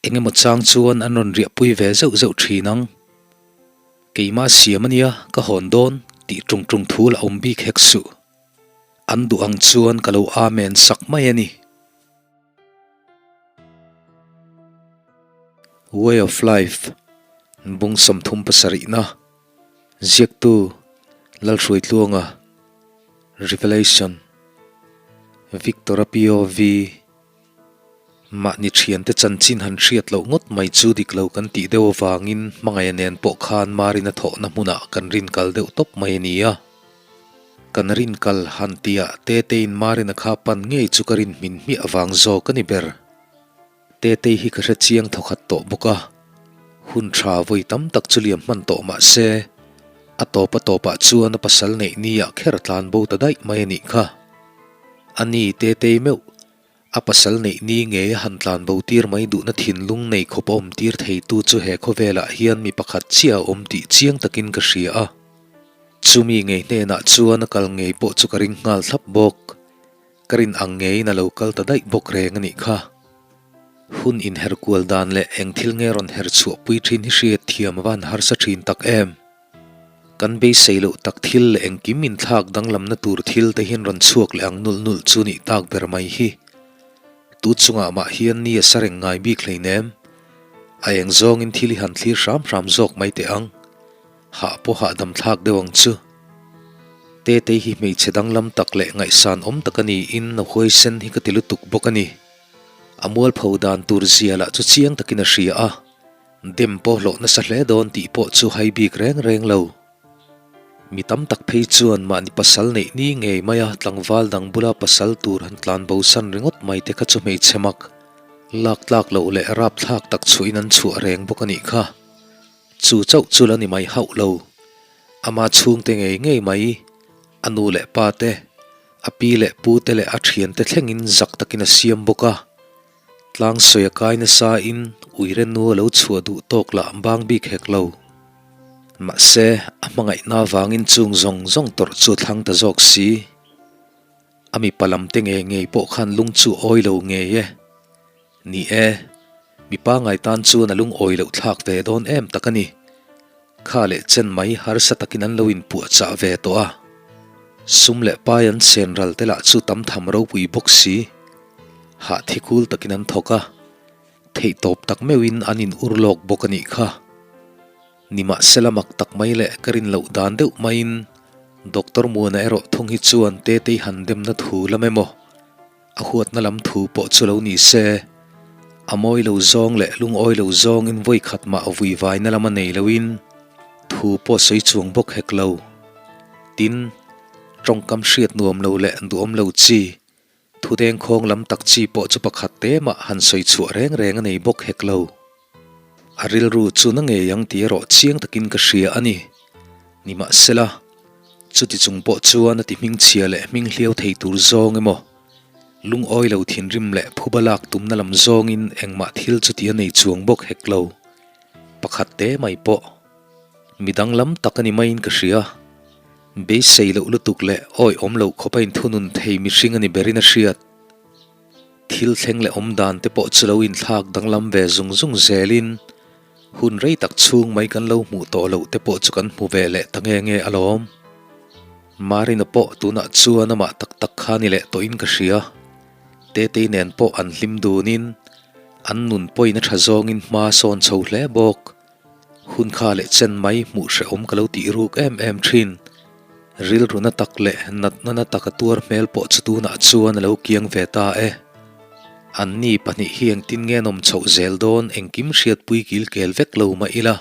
Engemaw chang chuan an rawn riahpui ve zeuh zeuh thin ang. Keimah siam ania ka hawn dawn tih ṭung ṭung thu la awm bik hek suh. An duh ang chuan ka lo amen sak mai a ni. Way of Life, Bung 37na, Ziaktu, Lalhruaitluanga, Revelation, Victor-a POV, Mahni thiante chanchin han hriat loh ngawt mai chu dik lo kan tih deuh avangin hmangaih nen pawh khan Marina thawhna hmunah kan rin kal deuh tawp mai a ni a. Kan rin kal han tihah Tetein Marina kha pan ngei chu ka rin hmin hmiah avang zawk a ni ber. Tetei hi ka hre chiang thawkhat tawh bawk a, hun tha vawi tam tak chu liam hman tawh mah se, a tawp a tawpah chuan a pasal neih ni ah kher a tlan bo ta daih mai a nih kha. A ni Tetei meuh, a pasal neih ni ngei a han tlan bo tir mai duhna thinlung nei khawp a awm tir theitu chu he khawvelah hian mi pakhat chiah a awm tih chiang takin ka hria a. Chumi ngei hnenah chuan a kal ngei pawh chu ka ring nghal thlap bawk. Ka rin ang ngeiin a lo kal ta daih bawk reng a nih kha. Hun inher kual dan leh eng thil nge rawn her chhuah pui thin hi hriat thiam a van harsa thin tak em. Kan beisei loh tak thil leh engkim inthlak danglamna tur thil te hian rawn chhuak leh ang nulh nulh chu nih tak ber mai hi. Tu chungah mah hian ni a sa reng ngai bik hleinem. A eng zawngin thil hi han thlir hram hram zawk mai teh ang. Hah pawh hahdam thlak deuh ang chu. Tetei hi hmeichhe danglam tak leh ngaihsan awm tak a niin a huaisen hi ka ti lutuk bawk a ni. A mualpho dan tur zia lah chu chiang takin a hria a, dem pawh hlawh nasa hle dawn tih pawh chu hai bik reng reng lo. Mi tam tak phei chuan mahni pasal neih ni ngei maia tlangval dang bula pasal tur han tlan bosan ringawt mai te kha chu hmeichhe mak, lak tlak loh leh rapthlak tak chhuahin an chhuah reng bawk a nih kha. Chu chauh chu la ni mai hauh lo. Ama chhungte ngei ngei mai, a nu leh pa te, a pi leh pu te leh a thiante thlengin zak takin a siam bawk a. Tlang sawi a kai nasa in uire nu a lo chhuah duh tawk lah bang bik hek lo. Mahse, a hmangaihna avangin chung zawng zawng tawrh chu a thlang ta zawk si. A mipa lam te ngei ngei pawh khan lung chu awi lo ngei e. Ni e, mipa ngai tan chuan a lungawi loh thlak ve dawn em tak a ni. Kha leh chen mai harsa takin an lo inpuahchah ve tawh a. Sum leh pai an chen ral te lah chu tam tham ropui bawk si. Hah thi kul takin an thawk a, theihtawp tak meuhin an in ur lawk bawk a nih kha. Nimahsela mak tak mai leh ka rin loh dan deuh maiin Doctor Muana erawh thung hi chuan Tetei han demna thu lam emaw, A huatna lam thu pawh chu lo ni se, a mawi lo zawng leh lungawi lo zawngin vawi khat mah vui vaina lama nei loin thu pawh sawi chuang bawk hek lo. Tin, tawngkam hriat nuam lo leh duhawm lo chi, thu dengkhawng lam tak chi pawh chu pakhat te mah han sawi chhuah reng reng a nei bawk hek lo. A rilru chu na ngei ang tih erawh chiang takin ka hria a ni. Nimahsela, chuti chung pawh chuan a ti hmingchhia leh hming hliau thei tur zawng emaw, lungawi lo thinrim leh phuba lak tumna lam zawngin engmah thil chuti a nei chuang bawk hek lo. Pakhat te mai pawh mi danglam tak a ni maiin ka hria. Beisei loh lutuk leh awihawm loh khawp a inthunun thei mihring a ni berin a hriat. Thil thleng leh awm dan te pawh chu lo inthlak danglam ve zung zung zelin hun rei tak chhung mai kan lo hmuh tawh loh te pawh chu kan hmu ve leh ta nge nge alawm. Marina pawh tunah chuan amah tak tak kha ni leh tawhin ka hria. Tetei nen pawh an hlim dunin an nun pawhin a tha zawngin hma sawn chho hle bawk. Hun kha leh chen mai hmuh hrehawm ka lo tih ruk em em thin. Rilru na tak leh natna na taka tuar hmel pawh chu tunah chuan a lo kiang ve ta e. Anni pahnih hi engtin nge an awm chhoh zel dawn engkim hriatpui kil kel vek lo mah ila.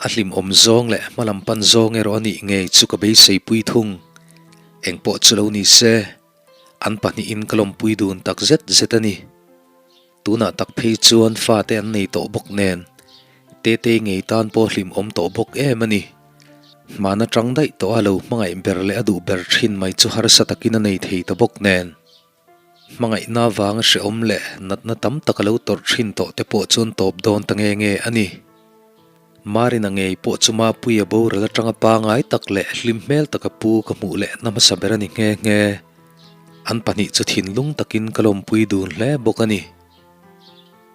A hlimawm zawng leh hmalam pan zawng erawh a nih ngei chu ka beiseipui thung. Engpawh chu lo ni se, an pahnihin ka lawmpui dun tak zet zet a ni. Tunah tak phei chuan fate an nei tawh bawk nen, Tetei ngei tan pawh hlimawm tawh bawk em a ni. Hmana tang daih tawh a lo hmangaih ber leh a duh ber thin mai chu harsa takin a nei thei ta bawk nen. Hmangaihna vanga hrehawm leh natna tam tak a lo tawrh thin tawh te pawh chuan tawp dawn ta nge nge a ni. Marina ngei pawh chu Mapuia boral atanga pangai tak leh hlim hmel taka pu ka hmuh leh na hmasa ber a ni nghe nghe. An pahnih chu thinlung takin ka lawmpui dun hle bawk a ni.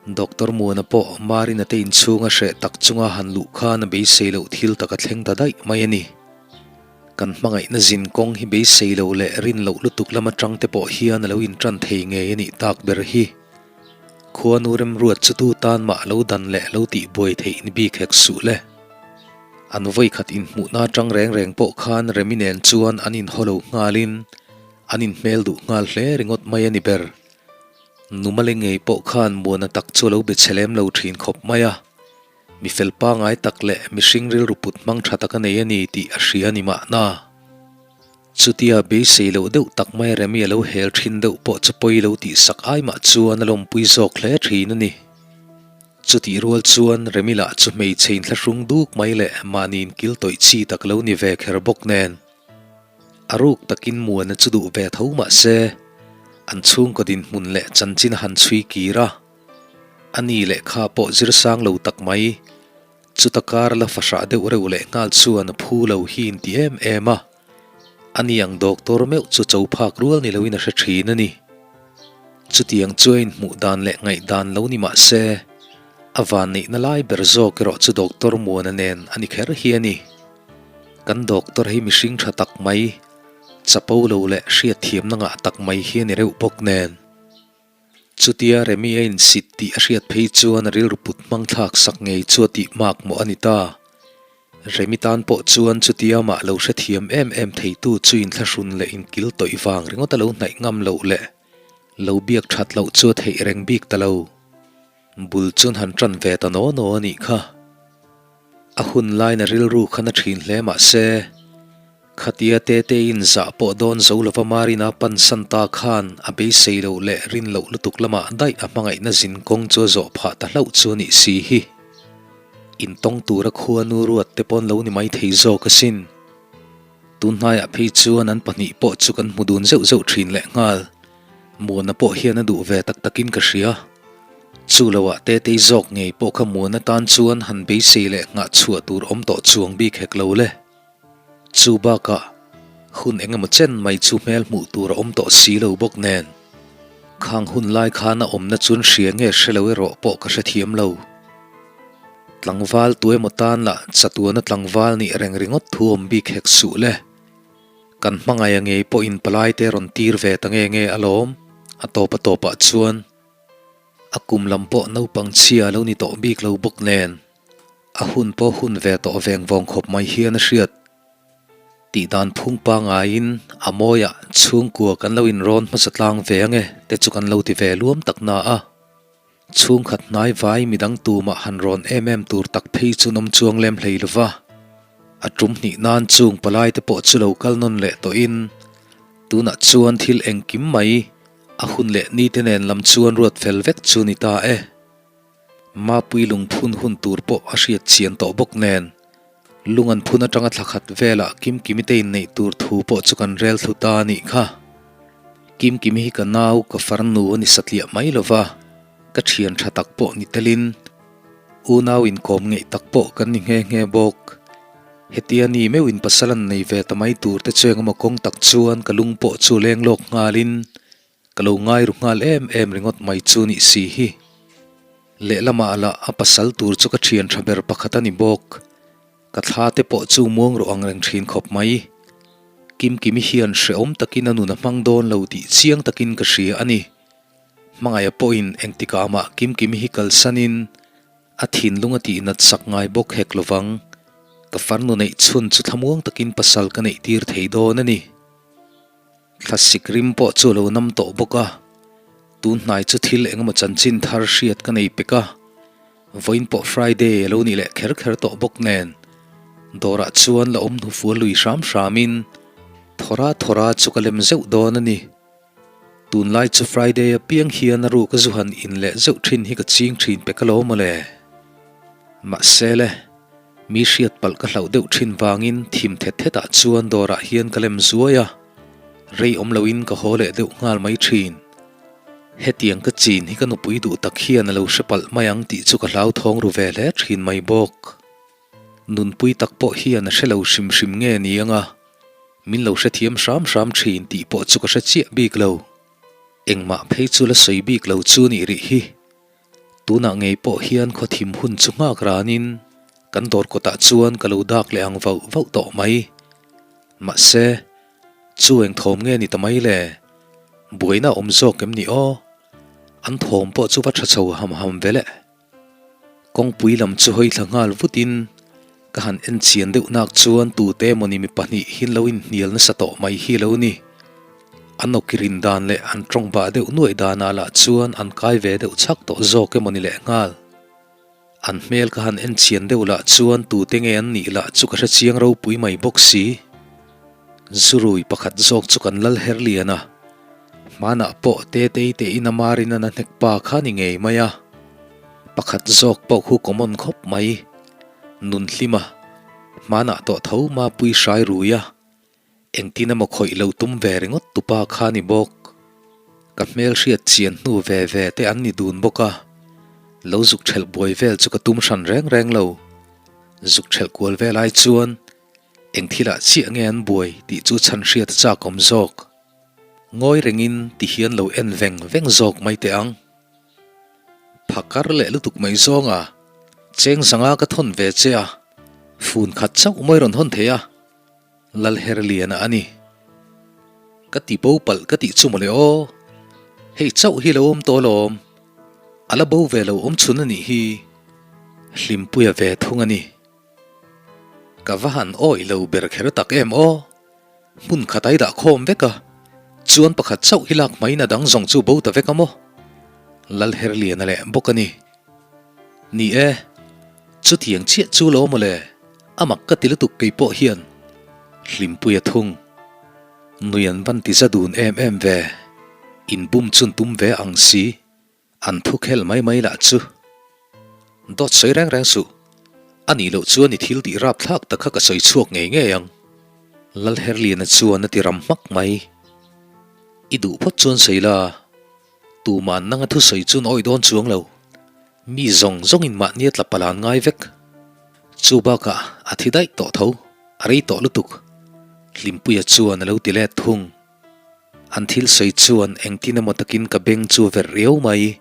Doctor Muana pawh Marina te inchhunga hreh tak chunga han luh khan a beisei loh thil tak a thleng ta daih mai a ni. Kan hmangaihna zin kawng hi beisei loh leh rin loh lutuk lam atang te pawh hian a lo intan thei ngei a nih tak ber hi. Khuanu remruat chu tu tan mah lo dan leh lo tih buai theih ni bik hek suh le. An vawikhat inhmuhna atang reng reng pawh khan Remi nen chuan an inhaw lo nghalin an inhmel duh nghal hle ringawt mai a ni ber. Numale ngei pawh khan muana tak chu a lo be chhe lem lo thin khawp mai a. Mi fel pangai tak leh mihring rilru put hmang tha tak a nei a ni tih a hria a ni mahna. Chutia beisei loh deuh tak mai Remi a lo hel thin deuh pawh chu pawi lo tih sak ai mah chuan a lawmpui zawk hle thin a ni. Chutih rual chuan Remi lah chu hmeichhe inthlahrung duk mai leh mahni inkil tawih chi tak lo ni ve kher bawk nen. A ruk takin Muana chu duh ve tho mah se, an chhungkaw dinhmun leh chanchin a han chhui kir a. A ni lehkha pawh zir sang lo tak mai, chuta kar la fahrah deuh reuh leh nghal chuan a phu lo hi inti em em a. A ni ang doctor meuh chu cho phak rual ni loin a hre thin a ni. Chutiang chu a inhmuh dan leh ngaihdan lo ni mah se, a vanneihna lai ber zawk erawh chu doctor Muana nen a ni kher hi a ni. Kan doctor hi mihring tha tak mai, chapo lo leh hriatthiamna ngah tak mai hi a ni reuh bawk nen. Chutia Remi a insit tih a hriat phei chuan a rilru put hmang thlak sak ngei chu a tih mak mawh a ni ta. Remi tan pawh chuan chutia mah lo hrethiam em em theitu chu inthlahrun leh inkil tawih vang ringawt a lo hnaih ngam loh leh lo biak that loh chu a theih reng bik ta lo. Bul chuan han tan ve ta naw naw a nih kha. A hun lain a rilru khan a thin hle mah se, khatia Teteiin zah pawh dawn zo lova Marina pansan ta khan a beisei loh leh rin loh lutuk lamah daih a hmangaihna zin kawng chu a zawh phah ta hlauh chu a nih si hi. Intawng tura khuanu ruat te pawn lo ni mai thei zawk asin. Tun hnaiah phei chuan an pahnih pawh chu kan hmu dun zeuh zeuh thin lehnghal. Muana pawh hian a duh ve tak takin ka hria. Chu loah Tetei zawk ngei pawh kha Muana tan chuan han beisei leh nghah chhuah tur awm tawh chuang bik hek lo le. Chu bakah hun eng emaw chen mai chu hmel hmuh tur a awm tawh si lo bawk nen. Khang hun lai khan a awmna chuan hria nge hre lo erawh pawh ka hrethiam lo. Tlangval tu emaw tan lah chatuana tlangval nih reng ringawt thu awm bik hek suh le. Kan hmangaih a ngei pawhin palai te rawn tir ve ta nge nge alawm, a tawp a tawpah chuan a kum lam pawh naupang chhia a lo ni tawh bik lo bawk nen a hun pawh hun ve tawh veng vawng khawp mai hian a hriat. Tih dan phung pangaiin a mawiah chhungkua kan lo inrawn hmasa tlang ve ange te chu kan lo ti ve luam tak na a. Chhungkhat hnai vai midang tumah han rawn em em tur tak phei chu nawm chuang lem hlei lo va. A tum hnih nan chung palai te pawh chu lo kal nawn leh tawhin tunah chuan thil engkim mai a hun leh ni te nen lam chuan ruat fel vek chu ni ta e. Mapui lungphun hun tur pawh a hriat chian tawh bawk nen lung an phun atanga thla khat velah Kimkimi te inneih tur thu pawh chu kan rel thlu ta a nih kha. Kimkimi hi ka nau ka farnu a ni satliah mai lo va, ka thian tha tak pawh ni telin unau inkawm ngeih tak pawh kan ni nghe nghe bawk. Hetia ni meuhin pasal an nei ve ta mai tur te chu engemaw kawng tak chuan ka lung pawh chu leng lawk nghalin Ka lo ngai ru nghal em em ringawt mai chu nih si hi. Lehlamah lah a pasal tur chu ka thian tha ber pakhat a ni bawk. Ka thla te pawh chu muang rawh ang reng thin khawp mai. Kimkimi hian hrehawm takin a nun a hmang dawn lo tih chiang takin ka hria a ni. Hmangaih pawhin engtikah mah Kimkimi hi kalsanin a thinlung a tihnat sak ngai bawk hek lovang. Ka farnu neih chhun chu thlamuang takin pasal ka neih tir thei dawn a ni. Thlasik rim pawh chu a lo nam tawh bawk a, tun hnai chu thil engemaw chanchin thar hriat ka nei pek a, vawiin pawh Friday a lo nih leh kher kher tawh bawk nen dawrah chuan la awm hnufual lui hram hramin thawra thawra chu ka lem zeuh dawn a ni. Tunlai chu Friday apiang hian a ruk a zu han in leh zeuh thin hi ka ching thin pek alawm mawle. Mahse le. Mi hriat palh ka hlauh deuh thin vangin thim thet thetah chuan dawrah hian ka lem zuai a, rei awm loin ka haw leh deuh nghal mai thin. Hetiang ka chin hi ka nupui duh tak hian a lo hre palh mai ang tih chu ka hlauthawng ru ve hle thin mai bawk. Nunpui tak pawh hian a hre lo hrim hrim nge ni anga min lo hrethiam hram hram thin tih pawh chu ka hre chiah bik lo. Engmah phei chu la sawi bik lo chu nih rih hi. Tunah ngei pawh hian khaw thim hun chu nghak ranin kan dawr kawtah chuan ka lo dak leh ang vauh vauh tawh mai. Mahse, chu eng thawm nge ni ta mai le? Buaina a awm zawk em ni aw? An thawm pawh chu va tha chho ham ham ve le. Kawngpui lam chu hawi thla nghal vutin ka han en chian deuh nak chuan tute emawni mi pahnih hi lo inhnial nasa tawh mai hi lo ni. An awkirin dan leh an tawng bah deuh nuaih danah lah chuan an kai ve deuh chhak tawh zawk emawni leh nghal. An hmel ka han en chian deuh lah chuan tute nge an nih lah chu ka hre chiang ropui mai bawk si. Zurui pakhat zawk chu kan lal her lian a, hmanah pawh Tetei te in a marin a na hnek pa kha ni ngei mai a, pakhat zawk pawh khu common khawp mai, nun hlim a, hmanah tawh tho mapui hrai rui a, engtin emaw khawih lo tum ve ringawt tupa kha ni bawk. Ka hmel hriat chian hnu ve ve te an ni dun bawk a, lo zuk ṭhelh buai vel chu ka tum hran reng reng lo, zuk ṭhelh kual vel ai chuan Eng thilah chiah nge an buai tih chu chhan hriat a chak awm zawk. Ngawi rengin ti hian lo en veng veng zawk mai teh ang. Phakar leh lutuk mai zawng a, cheng zanga ka thawn ve che a, fun khat chauh mawi rawn hawn thei a, Lalherliana a ni. Ka ti bo palh ka tih chu mawle aw, hei chauh hi lo awm tawh alawm, a la bo ve lo awm chhun a nih hi, Hlimpuia ve thung a ni. Ka va han awih lo ber kher tak em aw? Hmun khat ai dah khawm vek a, chuan pakhat chauh hi lak hmain a dang zawng chu bo ta vek a maw? Lalherliana leh bawk a ni. Ni e, chutiang chiah chu lo maw le, a mak ka ti lutuk kei pawh hian Hlimpui a thung. Nui an van ti za dun em em ve, inbum chun tum ve ang si. An thu khel mai mai lah chu dawt sawi reng reng suh. A nih loh chuan i thil tih rap thlak tak kha ka sawi chhuak ngei ngei ang. Lalherliana chuan a ti ram hmak mai. I duh phawt chuan sawi la, tuma'n nanga thu sawi chuan awih dawn chuang lo. Mi zawng zawngin mahni a tla pal an ngai vek. Chu bakah a thi daih tawh tho, a rei tawh lutuk. Hlimpuia chuan a lo ti let thung. An thil sawi chuan engtin emaw takin ka beng chu verh riau mai.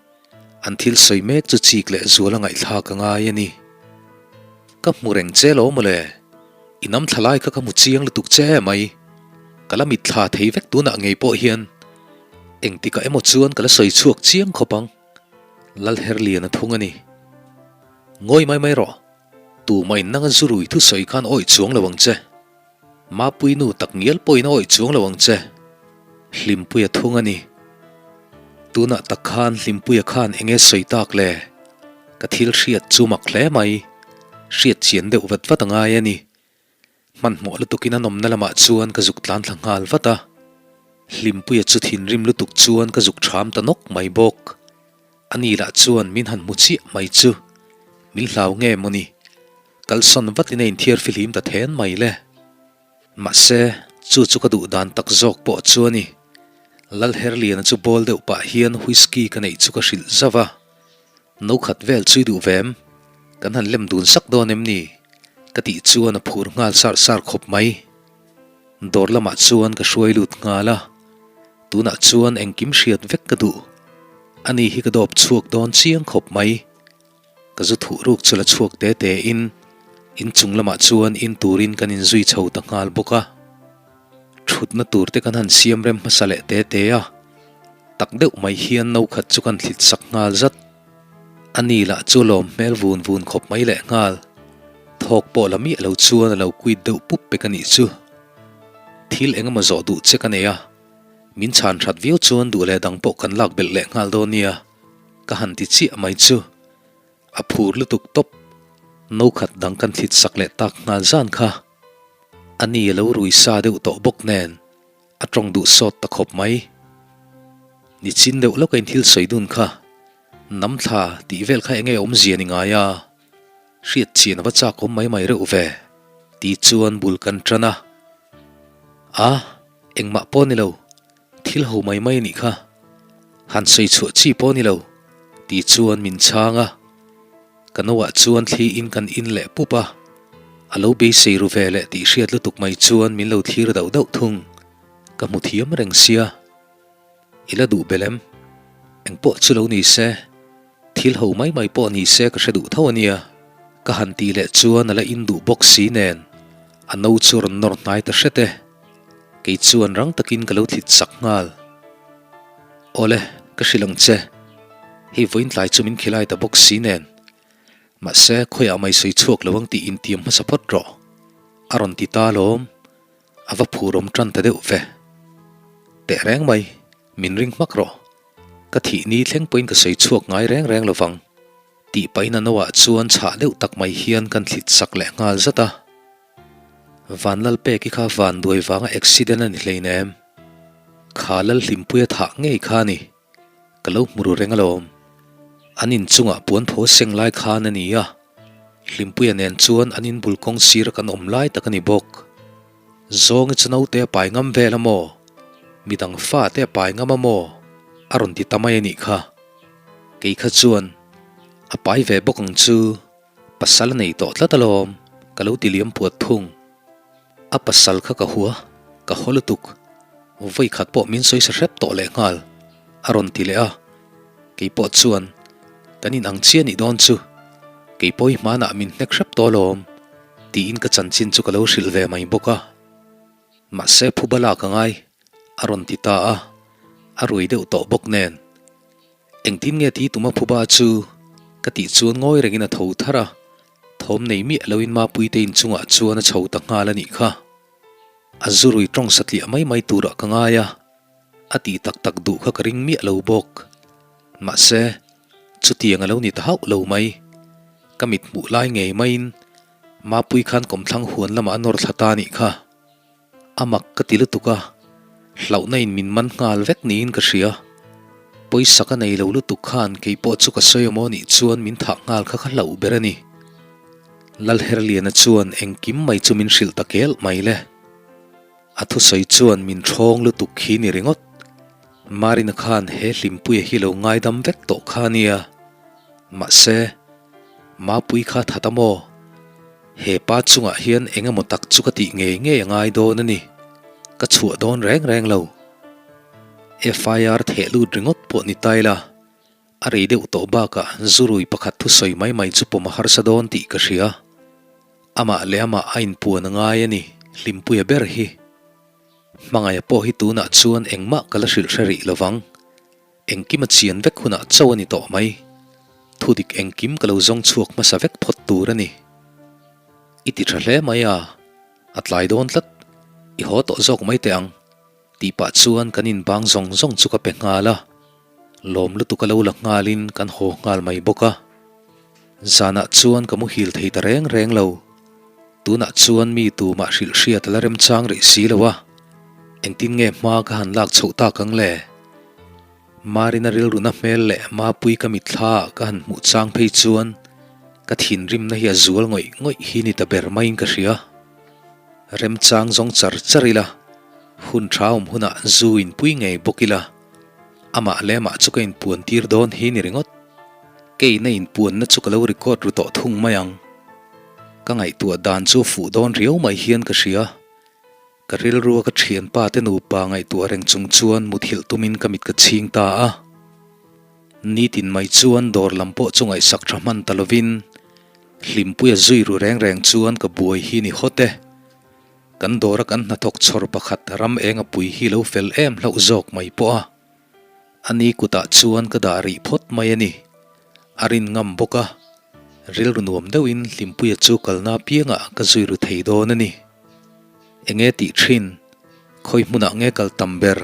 An thil sawi mek chu chik leh zual a ngaihthlak a ngai a ni. Ka hmu reng che lo mawle. I nam thla lai kha ka hmu chiang lutuk che e mai. Ka la mitthla thei vek tunah ngei pawh hian engtikah emaw chuan ka la sawi chhuak chiang khawp ang. Lalherliana thung a ni. Ngawi mai mai rawh. Tumah in nanga zurui thusawi khan awih chuang lo ang che. Mapui nu tak ngial pawhin a awih chuang lo ang che. Hlimpuia thung a ni. Tunah tak khan Hlimpuia khan eng nge sawi tak le? Ka thil hriat chu mak hle mai. Hriat chian deuh vat vat a ngai a ni. Hmanhmawh lutukin a nawmna lamah chuan ka zuk tlan thla nghal vat a. Hlimpuia chu thinrim lutuk chuan ka zuk ṭham ta nawk mai bawk. Ani lah chuan min han hmu chiah mai chu min hlau nge maw ni? Kalsawn vatin a inthiar fihlim ta then mai le. Mahse, chu chu ka duh dan tak zawk pawh chu a ni. Lalherliana chu bawl deuh pah hian whisky ka neih chu ka hrilh zauh a. No khat vel chu i duh ve em? Kan han lem dun sak dawn em ni? Ka tih chuan a phur nghal sar sar khawp mai. Dawr lamah chuan ka hruai lut nghal a. Tunah chuan engkim hriat vek ka duh. Ani hi ka dawp chhuak dawn chiang khawp mai. Ka zu thuh ruk chu la chhuak te te in, inchung lamah chuan in turin kan inzui chho ta nghal bawk a. Thutna tur te kan han siam rem hmasa leh te te a, tak deuh mai hian no khat chu kan thlit sak nghal zat. Ani lah chu lawm hmel vun vun khawp mai leh nghal. Thawk pawh la miah lo chuan a lo quit deuh pup pek a nih chu. Thil eng emaw zawh duh che ka nei a, min chhan that viau chuan duh leh dang pawh kan lak belh leh nghal dawn nia. Ka han ti chiah mai chu a phur lutuk tawp. No khat dang kan thlit sak leh tak nghal zan kha. A ni a lo rui sa deuh tawh bawk nen a tawng duh sawt ta khawp mai. Ni chin deuh lawk a in thil sawi dun kha nam thla tih vel kha enge awmzia ni ngai a, hriat chian a va chak awm mai mai reuh ve ti chuan bul kan tan a. A, engmah pawh ni lo. Thil ho mai mai anih kha, han sawi chhuah chi pawh ni lo, ti chuan min chhang a. Ka noah chuan thli in kan in leh pup a, a lo beisei ru ve leh tih hriat lutuk mai chuan min lo thlir dauh dauh thung, ka hmu thiam reng sia. I la duh belh em? Engpawh chu lo ni se. Thil ho mai mai pawh ni se ka hre duh tho a nia. Ka han tih leh chuan a la in duh bawk si nen a no chu rawn nawr hnai ta hret e. Kei chuan rang takin ka lo thlit sak nghal. Awle, ka hrilh ang che. Hei vawiin tlai chu min khilai ta bawk si nen. Mahse, khawiah mai sawi chhuak lo ang tih intiam hmasa phawt rawh. A rawn ti ta alawm. A va phurawm tan ta deuh ve. Teh reng mai, min ring hmak rawh. Ka thih ni thleng pawhin ka sawi chhuak ngai reng reng lovang. Tih pahin a noah chuan chhah deuh tak mai hian kan thlit sak leh nghal zat a. Vanlalpeki kha vanduai vanga accident a ni hleinem. Kha Lalhlimpuia thah ngei kha a ni. Ka lo hmu ru reng alawm. An inchungah puan thaw seng lai khan a ni a. Hlimpuia nen chuan an inbul kawng sira kan awm lai tak a ni bawk. Zawngi chu naute a pai ngam vel a maw? Midang fate a pai ngam a maw? A rawn ti ta mai a nih kha. Kei kha chuan a pai ve bawk ang chu pasal a nei tawh tlat alawm ka lo ti liam puat thung. A pasal kha ka hua, ka haw lutuk. Vawi khat pawh min sawi sa hrep tawh leh nghal, a rawn ti leh a. Kei pawh chuan, Kan in ang chiah nih dawn chu, kei pawh i hmanah min hnek hrep tawh alawm, tiin ka chanchin chu ka lo hrilh ve mai bawk a. Mahse phuba lak a ngai, a rawn ti ta a, a rui deuh tawh bawk nen. Engtin nge ti tuma phuba chu? Ka tih chuan ngawi rengin a tho thar a. Thawm nei miah loin Mapuite inchungah chuan a chho ta nghal a nih kha. A zurui tawng satliah mai mai turah ka ngai a, a tih tak tak duh kha ka ring miah lo bawk. Mahse, chutiang a lo ni ta hauh lo mai. Ka mit hmuh lai ngei maiin Mapui khan kawmthlang huan lamah a nawr thla ta a nih kha. A mak ka ti lutuk a, hlauhna in min man nghal vek niin ka hria. Pawisa ka nei lo lutuk khan kei pawh chu ka sawi amaw nih chuan min thah nghal kha ka hlauh ber a ni. Lalherliana chuan engkim mai chu min hrilh ta kel mai le. A thusawi chuan min ṭhawng lutuk khi ni ringawt. Marina khan he Hlimpuia hi lo ngaidam vek tawh kha a nia. Mahse, Mapui kha that a maw? He pa chungah hian eng emaw tak chu ka tih ngei ngei a ngai dawn a ni. Ka chhuah dawn reng reng lo. FIR theh lut ringawt pawh ni ta ila, a rei deuh tawh bakah zurui pakhat thusawi mai mai chu pawm a harsa dawn tih ka hria. Amah leh amah a inpuan a ngai a ni, Hlimpuia ber hi. Hmangaia pawh hi tunah chuan engmah ka la hrilh hre rih lovang. Engkim a chian vek hunah cho a ni tawh mai. Thudik engkim ka lo zawng chhuak hmasa vek phawt tur a ni. I ti tha hle mai a, a tlai dawn tlat. I haw tawh zawk mai teh ang. Tih pah chuan kan inbang zawng zawng chu ka pe nghal a. Lawm lutuk a lo la nghalin kan haw nghal mai bawk a. Zanah chuan ka muhil thei ta reng reng lo. Tunah chuan mi tumah hrilh hriat a la remchang rih si lo a, engtin nge hma ka han lak chhoh tak ang le? Marina rilruna hmel leh Mapui ka mitthla ah ka han hmuh chang phei chuan ka thinrimna hi a zual ngawih ngawih hi ni ta ber maiin ka hria. Remchang zawng char char ila, hun tha awm hunah zu inpui ngei bawk ila, amah leh amah chu ka inpuan tir dawn hi ni ringawt. Keina inpuanna chu ka lo record ru tawh thung mai ang. Ka ngaihtuah dan chu fuh dawn riau mai hian ka hria. Ka rilrua ka thianpa te nupa ngaihtuah reng chung chuan muthilh tumin ka mit ka chhing ta a. Nitin mai chuan dawr lam pawh chu ngaihsak tha hman ta lovin Hlimpuia zui ru reng reng chuan ka buai hi ni hawt e. Kan dawra kan hnathawk chhawr pakhat ram enga pui hi lo fel em hlauh zawk mai pawh a. A ni kutah chuan ka dah rih phawt mai a ni. A rin ngam bawk a, rilru nuam deuhin Hlimpuia chu kalna apiangah ka zui ru thei dawn a ni. Enge tih thin? Khawi hmunah nge kal tam ber?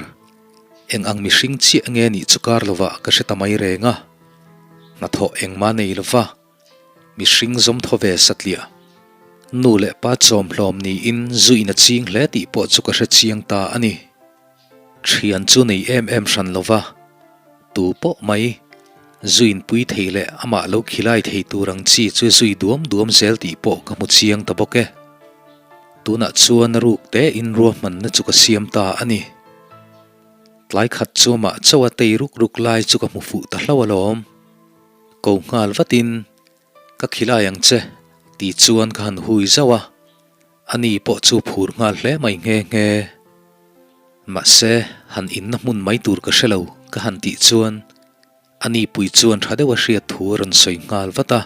Eng ang mihring chiah nge nih chu kar lovah ka hre ta mai reng a. Hnathawh engmah nei lova, mihring zawm thaw ve satliah. Nu leh pa chawm hlawm niin zu in a ching hle tih pawh chu ka hre chiang ta a ni. Thian chu nei em em hran lo va, tu pawh mai zu inpui thei leh amah lo khilai thei tur ang chi chu zui duam duam zel tih pawh ka hmu chiang ta bawk e. Tunah chuan a ruk tein ruahmanna chu ka siam ta a ni. Tlai khat chu amah chauh a tei ruk ruk lai chu ka hmu fuh ta hlauh alawm. Ko nghal vatin ka khilai ang che ti chuan ka han hui zauh a. A ni pawh chu phur nghal hle mai nghe nghe. Mahse, han inna hmun mai tur ka hre lo ka han tih chuan A nipui chuan tha deuha hriat thu a rawn sawi nghal vat a.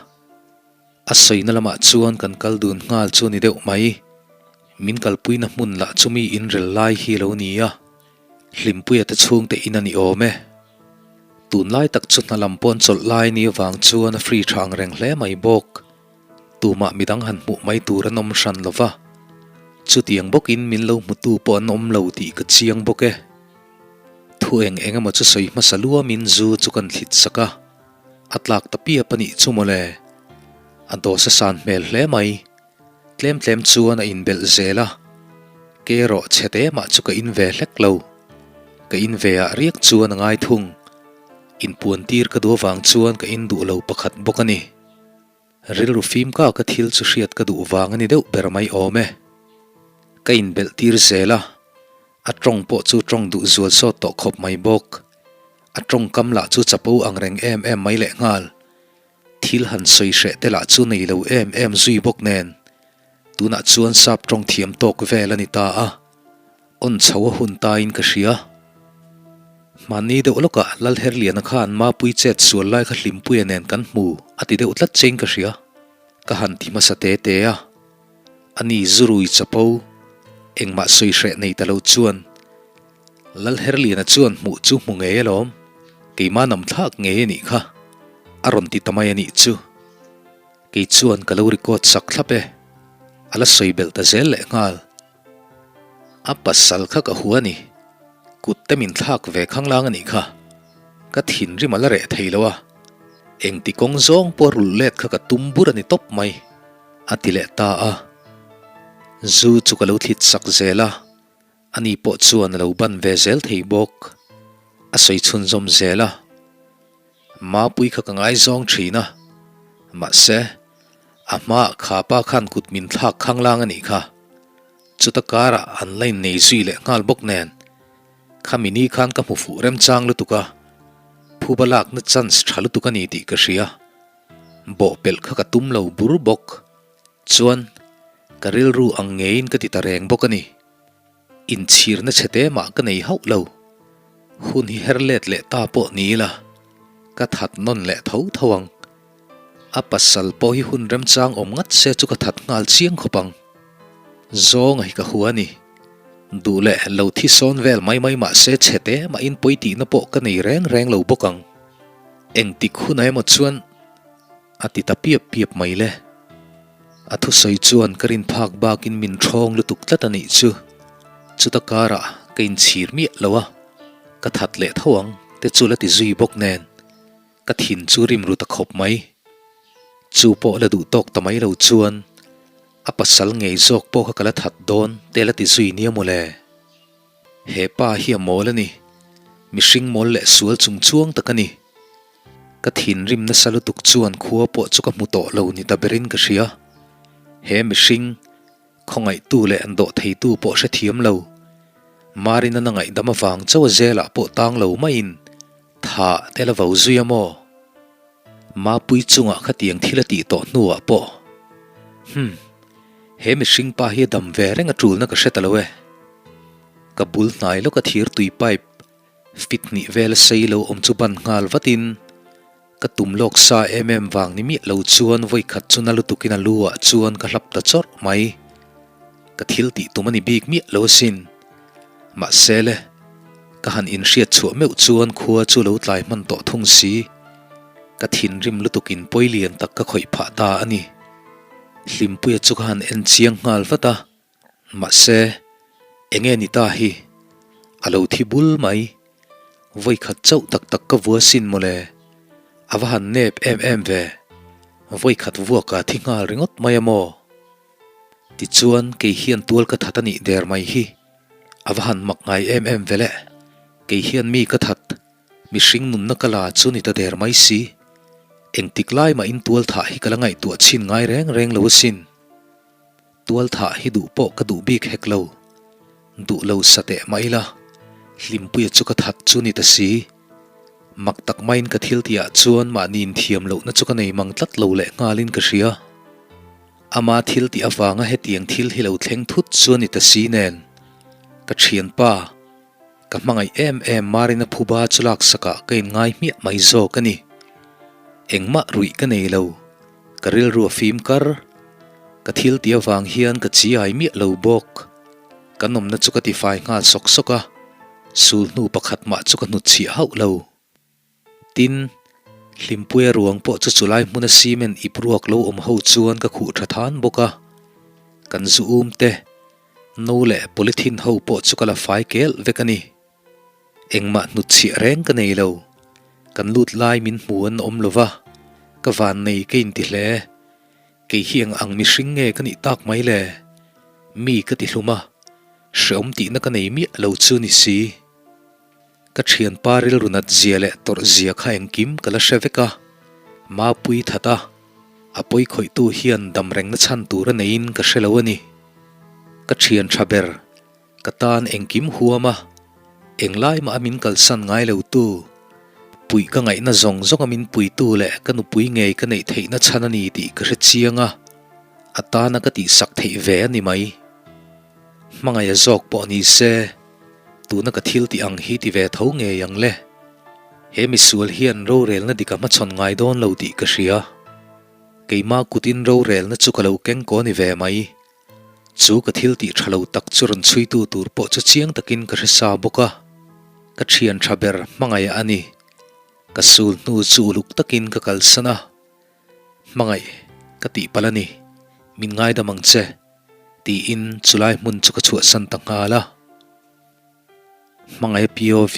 A sawina lamah chuan kan kal dun nghal chu a ni deuh mai. Min kalpuina hmun lah chu mi inrel lai hi a lo ni a, Hlimpuia te chhungte in a ni awm e. Tunlai tak chu hna lam pawn chawlh lai ni avang chuan a free tha ang reng hle mai bawk. Tumah midang han hmuh mai tur an awm hran lo va, chutiang bawkin min lo hmutu pawh an awm lo tih ka chiang bawk e. Thu eng eng emaw chu sawi hmasa luamin zu chu kan thlit sak a, a tlak ta piap a nih chu mawle. A dawsa san hmel hle mai. Tlem tlem chuan a inbelh zel a, ke erawh chhe te mah chu ka in ve hlek lo. Ka in ve ah riak chuan a ngai thung. Inpuan tir ka duh avang chuan ka in duh lo pakhat bawk a ni. Rilru fim ka ka thil chu hriat ka duh vang a ni deuh ber mai awm e. Ka inbelh tir zel a, a tawng pawh chu tawng duh zual sawt tawh khawp mai bawk. A tawngkam lah chu chapo ang reng em em mai lehnghal. Thil han sawi hreh te lah chu nei lo em em zui bawk nen. Tunah chuan sap tawng thiam tawk vel a ni ta a. Awn chho a hun tain ka hria. Hmanni deuh lawkah Lalherliana khan Mapui chet sual lai kha Hlimpuia nen kan hmu a ti deuh tlat chein ka hria. Ka han ti hmasa te te a. Ani Zurui chapo, engmah sawi hreh nei ta lo chuan Lalherliana chuan hmuh chu hmu ngei alawm, keimah nam thlak ngei a nih kha a rawn ti ta mai a nih chu. Kei chuan ka lo record sak thlap e. A la sawi belh ta zel lehnghal. A pasal kha ka hua ni. Kut te min thlak ve khanglang a nih kha. Ka thinrim a la reh thei lo a. Engti kawng zawng pawh rulh let kha ka tum bur a ni tawp mai, a ti leh ta a. Zu chu ka lo thlit sak zel a, ani pawh chuan a lo ban ve zel thei bawk. A sawi chhunzawm zel a. Mapui kha ka ngaizawng thin a, mahse, a hmaah kha pa khan kut min thlak khanglang a nih kha. Chuta karah an la innei zui leh nghal bawk nen, khami ni khan ka hmu fuh remchang lutuk a, phuba lakna chance tha lutuk a ni tih ka hria. Bawhpelh kha ka tum lo bur bawk. Chuan, ka rilru ang ngeiin ka ti ta reng bawk a ni. Inchhirna chhe te mah ka nei hauh lo. Hun hi her let leh ta pawh ni ila, ka that nawn leh tho tho ang. A pasal pawh hi hun remchang awm ngat se chu ka that nghal chiang khawp ang. Zawnga hi ka hua a ni. Duh leh lo thi sawn vel mai mai mah se chhe te mahin pawi tihna pawh ka nei reng reng lo bawk ang. Engtik hunah emaw chuan a ti ta piap piap mai le. A thusawi chuan ka rin phak bakin min ṭhawng lutuk tlat a nih chu. Chuta karah ka inchhir miah lo a, ka that leh tho ang te chu la ti zui bawk nen ka thin chu rim ru ta khawp mai. Chu pawh la duh tawk ta mai lo chuan a pasal ngei zawk pawh kha ka la that dawn te la ti zui nia mawle. He pa hi a mawl a ni. Mihring mawl leh sual chung chuang tak a ni. Ka thinrim nasa lutuk chuan khua pawh chu ka hmu tawh lo ni ta berin ka hria. He mihring, khawngaihtu leh an dawh theitu pawh hrethiam lo. Marina na ngaihdam avang chauh a zelah pawh tang lo maiin tha te la vo zui a maw? Mapui chungah khatiang thil a tih tawh hnuah pawh. Hum. He mihring pa hi a dam ve reng a tulna ka hre ta lo e. Ka bul hnai lawka thir tui pipe fit hnih vel sei lo awm chu ban nghal vatin ka tum lawk sa em em vang ni miah lo chuan vawi khat chu na lutukin a lu ah chuan ka hlap ta chawrh mai. Ka thil tih tum a ni bik miah lo asin. Mahse le, ka han inhriat chhuah meuh chuan khua chu lo tlai hman tawh thung si. Ka thinrim lutukin pawi lian tak ka khawih phah ta a ni. Hlimpuia chu ka han en chiang nghal vat a, mahse, enge ni ta hi? A lo thi bul mai. Vawikhat chauh tak tak ka vua sin mawle. A va han nep em em ve. Vawikhat vuaka thi nghal ringawt mai a maw? Tichuan, kei hian tual ka that a nih der mai hi. A va han mak ngai em em ve le. Kei hian mi ka that. Mihring nunna ka la chu ni ta der mai si. Engtik lai mahin tual thah hi ka la ngaihtuah chhin ngai reng reng lo asin. Tual thah hi duh pawh ka duh bik hek lo. Duh lo sa teh mah ila, Hlimpuia chu ka that chu ni ta si. Mak tak maiin ka thil tihah chuan mahni inthiam lohna chu ka nei mang tlat lo leh nghalin ka hria. Ama thil tih avanga hetiang thil hi lo thleng thut chu a ni ta si nen, ka thianpa. Ka hmangaih em em Marina phuba chu laksakah ka inngai hmiah mai zawk a ni. Engmah ruih ka nei lo, ka rilru a fim kar. Ka thil tih avang hian ka chi ai miah lo bawk. Ka nawmna chu ka tifai nghal sawk sawk a, sul hnu pakhat mah chu ka hnutchhiah hauh lo. Tin, Hlimpuia ruang pawh chu chulai hmuna cement ip ruak lo awm ho chuan ka khuh tha than bawk a. Kan zu um te, no leh polythene ho pawh chu ka la fai kel vek a ni. Engmah hnutchhiah reng ka nei lo. Kan lut lai min hmu an awm lo va, ka van nei ka inti hle. Kei hi eng ang mihring nge ka nih tak mai le? Mi ka ti hlum a, hreawm tihna ka nei miah lo chu ni si. Ka thianpa rilru nat zia leh tawrh zia kha engkim ka la hre vek a, Mapui that a, a pawi khawihtu hian dam rengna chhan tur a neiin ka hre lo a ni. Ka thian tha ber, ka tan engkim huam a, englai mah a min kalsan ngai lo tu, puih ka ngaihna zawng zawng a min puitu leh ka nupui ngei ka neih theihna chhan a ni tih ka hre chiang a, a tana ka tihsak theih ve a ni mai. Hmangaih a zawk pawh ni se, tuna ka thil tih ang hi ti ve tho ngei ang le. He misual hian rorelna dik a hmachhawn ngai dawn lo tih ka hria. Keimah kutin rorelna chu ka lo keng kaw ni ve mai. Chu ka thil tih tha lo tak chu rawn chhuitu tur pawh chu chiang takin ka hre sa bawk a. Ka thian tha ber hmangaih a ni. Ka sul hnu chu uluk takin ka kalsan a. Hmangaih ka tih palh a ni, min ngaidam ang che. Tiin chulai hmun chu ka chhuahsan ta nghal a. Hmangaih POV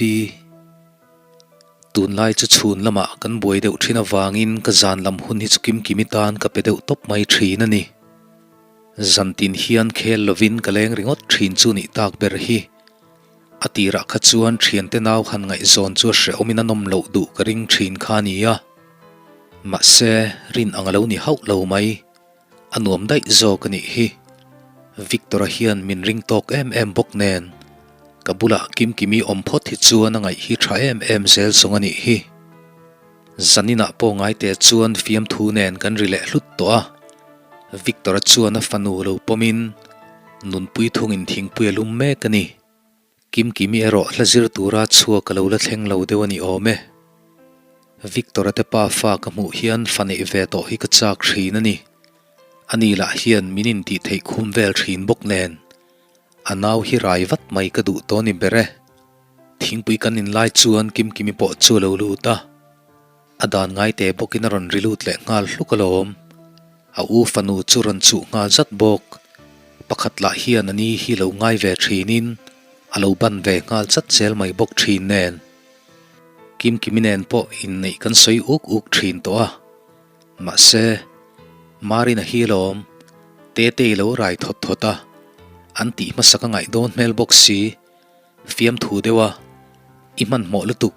Tunlai chu chhun lamah kan buai deuh thin avangin ka zan lam hun hi chu kimkimi tan ka pe deuh tawp mai thin a ni. Zantin hian khel lovin ka leng ringawt thin chu nih tak ber hi. A tirah kha chuan thiante nau han ngaihzawn chu a hrehawmin a nawm loh duh ka ring thin kha a ni a. Mahse, rin ang a lo ni hauh lo mai. A nuam daih zawk a nih hi. Victor-a hian min ring tawk em em bawk nen, ka bulah Kimkimi awm phawt hi chuan a ngaih hi tha em em zel zawng a nih hi. Zaninah pawh ngaite chuan fiamthu nen kan ri leh hlut tawh a. Victor-a chuan a fanu lo pawmin nunpui thungin thingpui a lum mek a ni. Kimkimi erawh hla zir tura chhuak a lo la thleng lo deuh a ni awm e. Victor-a te pa fa ka hmuh hian fa neih ve tawh hi ka chak thin a ni. Ani lah hian min intih theih khum vel thin bawk nen. A nau hi rai vat mai ka duh tawh ni ber e. Thingpui kan inlai chuan Kimkimi pawh chu a lo lut a. A dan ngaite bawkin a rawn ri lut leh nghal hluk alawm. A u fanu chu rawn chuh nghal zat bawk. Pakhat lah hian a ni hi lo ngai ve thinin a lo ban ve nghal chat zel mai bawk thin nen. Kimkimi nen pawh inneih kan sawi uk uk thin tawh a. Mahse, Marina hi alawm Tetei lo rai thawt thawt a, an tih hmasa ka ngaih dawn hmel bawk si. Fiamthu deuh a, I hmanhmawh lutuk,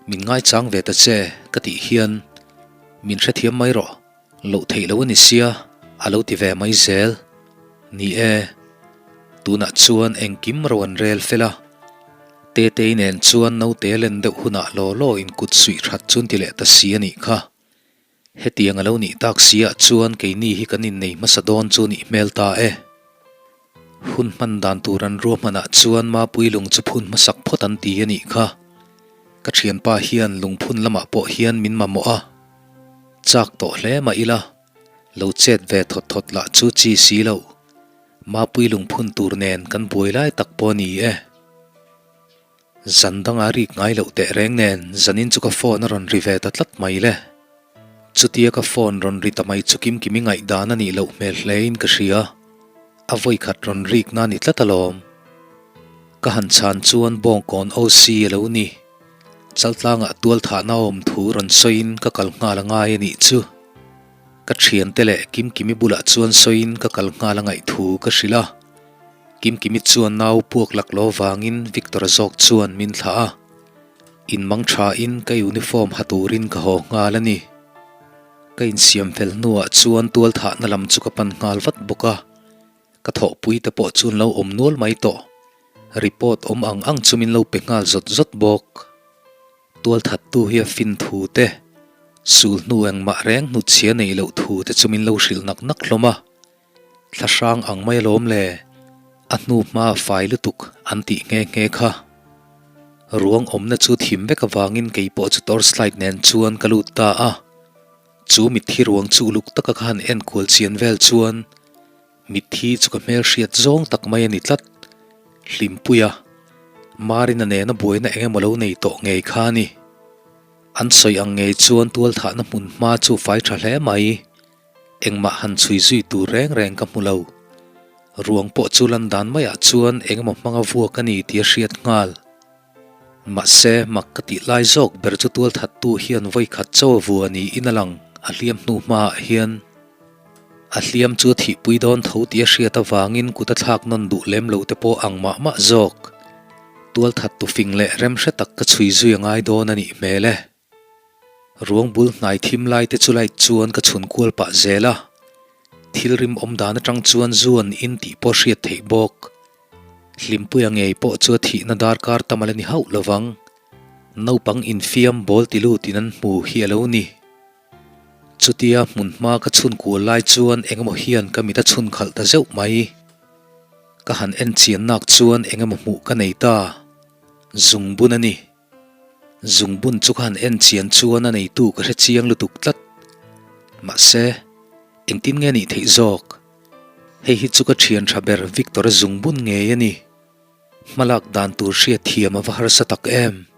min ngaichang ve ta che ka tih hian min hrethiam mai rawh, loh theih lo a ni sia a lo ti ve mai zel. Ni e, tunah chuan engkim ro an rel fel a, Tetei nen chuan naute len deuh hunah law law in kut suih that chu an ti leh ta si a nih kha. Hetiang a lo nih tak si ah chuan keini hi kan innei hmasa dawn chu nih hmel ta e. Hun hman dan tur an ruahman ah chuan Mapui lung chu phun hmasak phawt an ti a nih kha. Ka thianpa hian lungphun lamah pawh hian min mamawh a. Chak tawh hle mah ila, lo chet ve thawt thawt lah chu chi si loh. Mapui lungphun tur nen kan buai lai tak pawh a ni e. Zan danga rik ngai loh teh reng nen zanin chu ka phone a rawn ri ve ta tlat mai le. Chutia ka phone rawn ri ta mai chu Kimkimi ngaihdan a nih loh hmel hle in ka hria. A vawi khat rawn rik na ni tlat alawm. Ka han chhan chuan Bawngkawn OC a lo ni. Chaltlangah tualthahna awm thu rawn sawiin ka kal nghal a ngai a nih chu. Ka thiante leh Kimkimi bulah chuan sawiin ka kal nghal a ngaih thu ka hrilh a. Kimkimi chuan nau puak lak lo vangin Victor-a zawk chuan min thlah a, in mang thain ka uniform ha turin ka haw nghal a ni. Ka insiam fel hnuah chuan tualthahna lam chu ka pan nghal vat bawk a, ka thawhpui te pawh chu an lo awm nual mai tawh. Report awm ang ang chu min lo pe nghal zawt zawt bawk. Tualthattu hi a fin thu te, sul hnu engmah reng hnutchhia neih loh thu te chu min lo hrilh nak nak hlawm a. Thla hrang ang mai alawm le, a hnu hma fai lutuk an tih nghe nghe kha. Ruang awmna chu thim vek avangin kei pawh chu torchlight nen chuan ka lut ta a. Chu mitthi ruang chu uluk taka ka han enkual chian vel chuan mitthi chu ka hmelhriat zawng tak mai a ni tlat. Hlimpui a, Marina nena buaina eng emaw lo nei tawh ngei kha a ni. An sawi ang ngei chuan tualthahna hmun hma chu fai tha hle mai. Engmah han chhui zui tur reng reng ka hmu lo. Ruang pawh chu lan dan maiah chuan engemaw hmanga vuak a ni tih a hriat nghal. Mahse, mak ka tih lai zawk ber chu tualthattu hian vawi khat chaw a vua niin a lang, a hliam hnu hmaah hian. A hliam chu a thihpui dawn tho tih a hriat avangin kut a thlak nawn duh lem lo te pawh ang mah mah zawk. Tualthattu fing leh remhre tak ka chhui zui a ngai dawn a nih hmel e. Ruang bul hnai thim lai te chu light chuan ka chhun kual pah zel a, thil rim awm dan atang chuan zu an in tih pawh hriat theih bawk. Hlimpuia ngei pawh chu a thihna darkar tam a la ni hauh lovang. Naupang infiam bawl ti lutin an hmu hi a lo ni. Chutia hmun hma ka chhun kual lai chuan engemaw hian ka mit a chhun khalh ta zeuh mai. Ka han en chian nak chuan engemaw hmuh ka nei ta. Zungbun a ni. Zungbun chu ka han en chian chuan a neitu ka hre chiang lutuk tlat. Mahse, engtin nge nih theih zawk? Hei hi chu ka thian tha ber Victor-a zungbun ngei a ni. Hmalak dan tur hriat thiam a va harsa tak em?